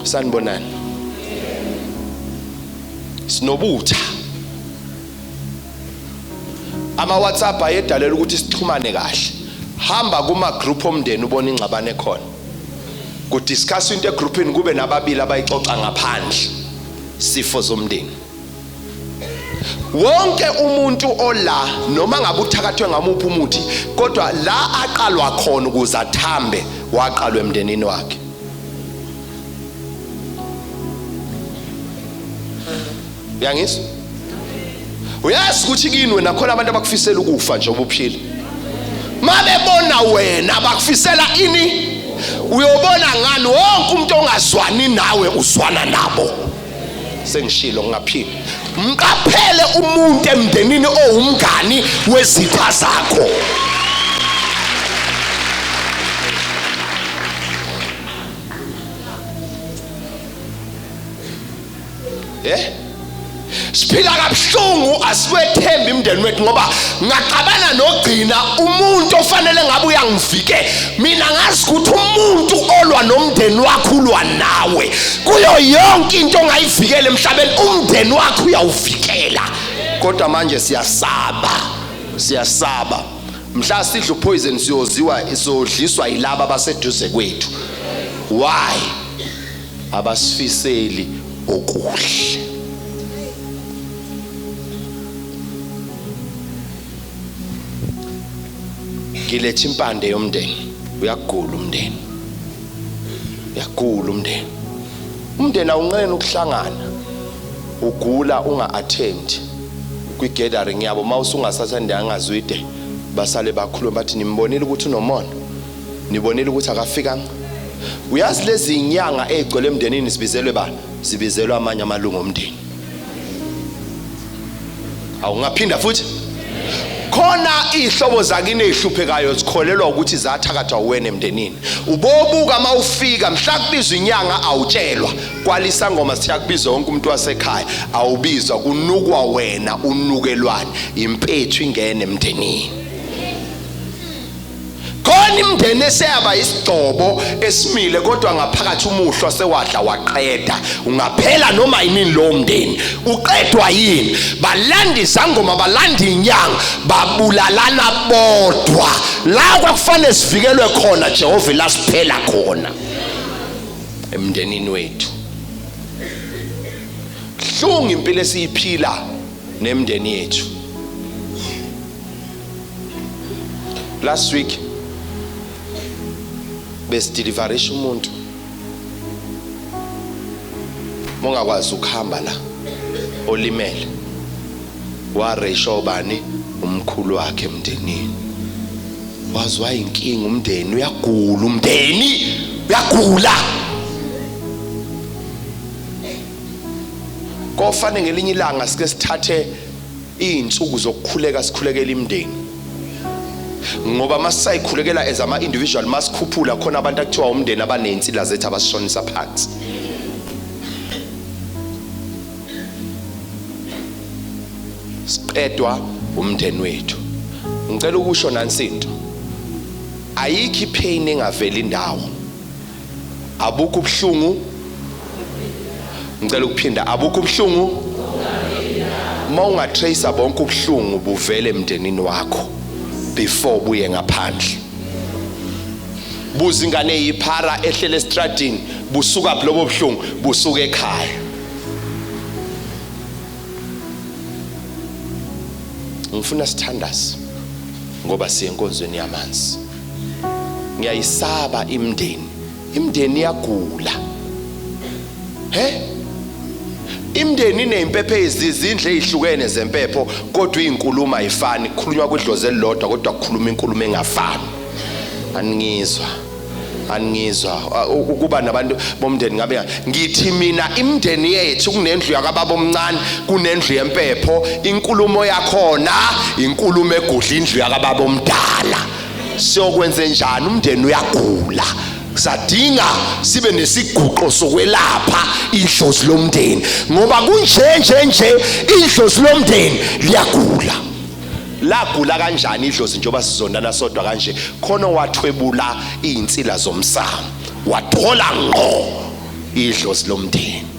Sanibonani. Sinobutha. Ama WhatsApp ayedalela ukuthi sixhumane kahle. Hamba kuma group omndeni ubone ingxabano ekhona. Kudiscuss into egroupini kube nababili abayixoxa ngaphandle. Sifo zomndeni. Wonke umuntu ola noma ngabe uthakathwe ngamuphi umuthi kodwa la aqalwa khona ukuze athambe waqalwa emndenini wakhe. Uyangizwa? Uyazi ukuthi kini wena khona abantu abakufisela ukufa nje ubuphila. Mabebona wena bakufisela ini? Uyobona ngani wonke umuntu ongazwani nawe uzwana nabo. Sengishilo ngingaphila. Mqaphele umuntu emndenini owumngani wezitha zakho. Eh? Siphila kabuhlungu asiwethembi imndeni wethu ngoba ngaxabana nogcina umuntu ofanele ngabe uyangivike mina ngazi ukuthi umuntu olwa nomndeni wakho ulwa nawe kuyo yonke into ongayivikela emhlabeni umndeni wakho uyawuvikela kodwa manje siyasaba siyasaba mhla sidla upoison siyoziwa siyodliswa yilaba abaseduze kwethu why abasifiseli okuhle. Ngiletha impande yomndeni, uyagula umndeni, uyagula umndeni. Umndeni awunqeni ukuhlangana, ugula unga-attend kwi-gathering yabo. Uma usungasathandi angazwide, basale bakhuluma bathi nimbonile ukuthi unomona. Nibonile ukuthi akafikanga. Uyazi lezi inyanga ezigcwele emndenini sibizelwe bani? Sibizelwa amanye amalungu omndeni. Awungaphinda futhi? Khona izihlobo zakini ezihluphekayo zikholelwa ukuthi zathakathwa uwena emndenini. Ubobuka mawufika mhla kubizwa inyanga awutshelwa. Kwalisa ngoma siyakubizwa wonke umuntu wasekhaya awubizwa kunukwa wena unukelwani impethu ingene emndenini. Khona imndeni eseyaba isigcobo esimile kodwa ngaphakathi umuhlwa sewadla waqeda. Ungaphela noma yinini lowo mndeni. Uqedwa yini? Balanda izangoma, balanda inyanga, babulalana bodwa. La kwakufanele sivikelwe khona Jehova la siphela khona. Emndenini wethu. Hlungu impilo esiyiphila nemndeni yethu. Last week besideliverisha umuntu mongakwazi ukuhamba la olimele waresha obani umkhulu wakhe emndenini wazi wayinkinga umndeni uyagula umndeni uyagula kofane ngelinye ilanga sike sithathe iy'nsuku zokukhuleka sikhulekela imindeni ngoba masisayikhulekela as ama-individual masikhuphula khona abantu akuthiwa umndeni abaney'nsila zethu abasishonisa phansi. Siqedwa umndeni wethu. Ngicela ukusho nansi into, ayikho ipain engaveli indawo. Abukho ubuhlungu. Ngicela ukuphinda, abukho ubuhlungu. Uma ungatracer bonke ubuhlungu buvele emndenini wakho before buye ngaphandle. Buza ingane eyiphara ehlele estradini, busuka phi lobo buhlungu? Busuka ekhaya. Ngifuna sithandaze ngoba siye enkonzweni yamanzi. Ngiyayisaba imndeni. Imndeni iyagula. He? Imndeni inezimpepho ezizindle ezihlukene zempepho kodwa izinkulumo ayifani. Kukhulunywa kwidlozi elilodwa kodwa kukhuluma inkulumo engafani. Aningizwa. Aningizwa ukuba nabantu bomndeni ngabe ngithi mina imndeni yethu kunendlu yakababa omncane kunendlu yempepho inkulumo yakhona inkulumo egudla indlu yakababa omdala. Siyokwenze njani umndeni uyagula sadinga sibe nesiguqo sokwelapha idlozi lomndeni ngoba kunje nje nje idlozi lomndeni liyagula. Lagula kanjani idlozi njengoba sizondana sodwa kanje? Khona wathwebula izinsila zomsamo wathola ngqo. Idlozi lomndeni.